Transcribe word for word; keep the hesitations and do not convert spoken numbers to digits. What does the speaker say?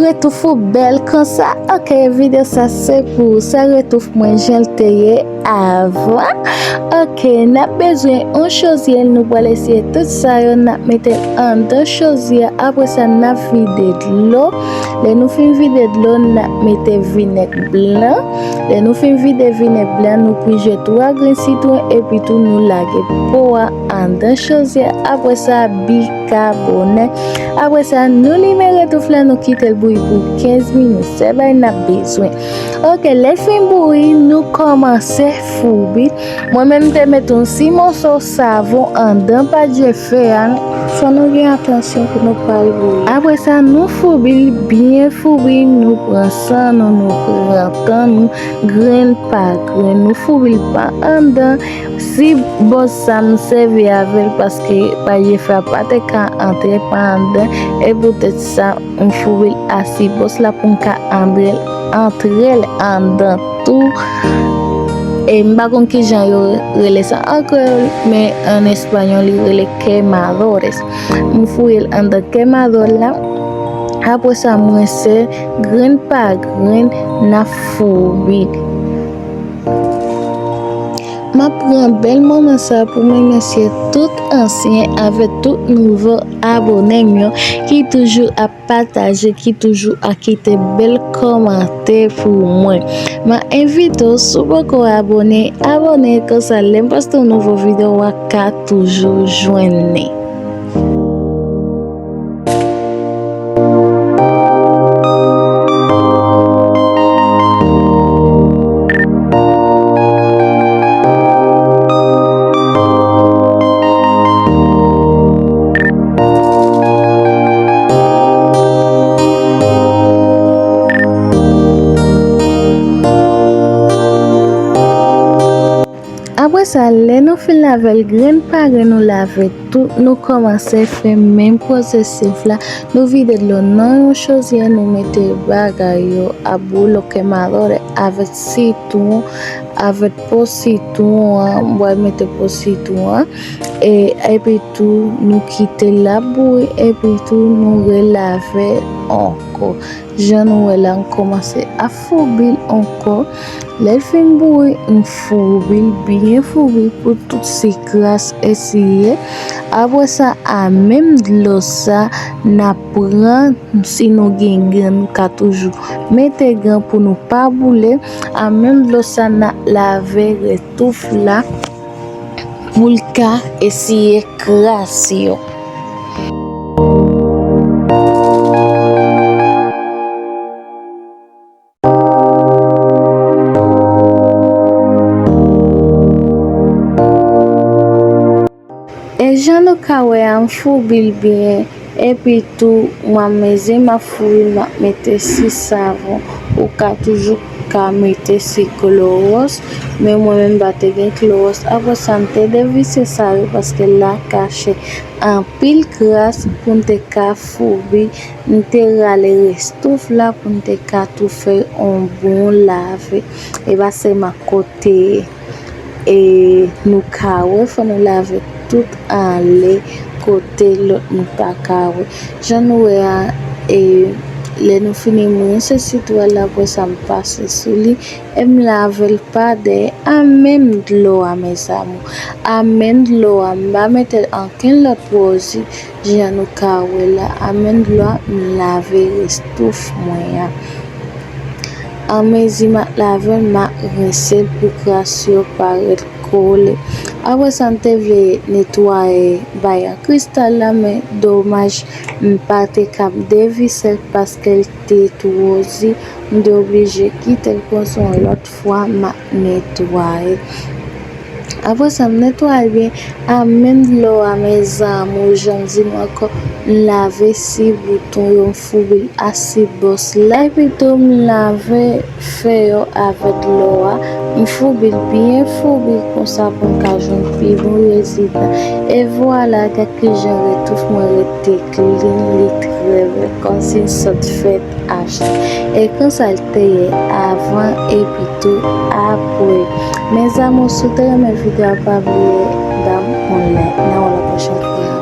Retouf ou bèl konsa. Ok, videyo sa se pou ou. Sa retouf mwen jan l te ye avan. Ok, n ap bezwen yon chodyè, nou pral eseye tout sa yo, n ap mete l anndan chodyè a. Apre sa, n ap vide dlo. Lè nou fin vide dlo, n ap mete vinèg blan. Lè nou fin vide vinèg blan, nou pije twa grenn sitwon epi tou nou lage po a anndan chodyè. Apre sa, bikabone. Apre sa, nou limen retouf la, nou kite l bouyi pou kenz minit. Se bagay n ap bezwen. Ok, lè l fin bouyi, nou kòmanse foubi. Mwen menm, m te met yon ti moso savon anndan pa dife a. Fò nou gen atansyon pou nou pa l bouyi. Apre sa, nou foubi l byen foubi, nou pran san nou, nou pran tan nou, grenn pa grenn, nou foubi l pa anndan. Si bòs sa m sèvi avè l paske pa dife a pa te ka antre pa anndan, e poutèt sa, m foubi l asi bòs la pou m ka antre l, antre l anndan tou. E m pa konn kijan yo rele sa an kreyòl, men an espanyòl, li rele quemadores. M fouye l anndan quemador la. Apre sa, m rense grenn pa grenn, n ap foubi. M ap pran bèl moman sa pou m remèsye tout ansyen avèk tout nouvo abone m yo ki toujou ap pataje, ki toujou ap kite bèl kòmantè pou mwen. M ap envite w, si w poko abone, abone, konsa lè m poste yon nouvo videyo, w a ka toujou jwenn li. Apre sa, lè nou fin lave l, grenn pa grenn nou lave tou, nou kòmanse fè menm pwosesis la. Nou vide dlo nan yon chodyè, nou mete bagay yo, a boulo quemadores, avèk sitwon, avèk po sitwon an, m pral mete po sitwon an, e, epi tou, nou kite l ap bouyi, epi tou, nou relave ankò. Jan nou wè la, m kòmanse ap foubi l ankò. Lè l fin bouyi, m foubi l byen foubi pou tout ti kras esiye. Apre sa, a menm dlo sa, n ap pran, si nou gen gan, nou ka toujou mete gan pou nou pa boule. A menm dlo sa, n ap lave retouf la pou l ka esiye kras yo. E jan nou ka wè a, m foubi l byen, epi tou, mwa mezi m ap foubi l, m ap mete ti savon, ou ka toujou ka mete ti klowòs, men mwen menm m pa te gen klowòs. Apre sa, m te devise sa yo paske l a kache anpil kras pou m te ka foubi. M te rale rès touf la pou m te ka tou fè yon bon lave. E pa sèlman kote, e, nou ka wè, fò nou lave tout anlè kote lòt nou pa ka wè. Jan nou wè a, e, lè nou fini, m rense sitwèl la, apre sa, m pase sou li, e m lave l pa dèyè, a menm dlo a, mes amours. A menm dlo a, m pa mete ankenn lòt pwodui, jan nou ka wè la, a menm dlo a, m lave rès touf mwen an. Anmezi m ap lave l, m ap rense l pou kras yo pa ret kole. Apre sa, m te vle netwaye bay an kristal la, men domaj, m pa te kab devise l paske l te twò di. M te oblije kite l konsa, yon lòt fwa, m ap netwaye. Apre sa, m netwaye l byen a menm dlo a, mes amours, jan m di nou ankò, m lave si bouton yo, m foubi l asi bòs la. Epi tou, m lave fè yo avèk dlo a, m foubi l byen foubi konsa pou m ka jwenn pi bon rezilta. E vwala, gad kijan retouf mwen rete klin, li trè bèl, kòmsi m sot fèt achte. E konsa l te ye avan epi tou apre. Mes amours, si w te renmen videyo a, pa bliye ban m yon like. N a wè la pwochèn fwa.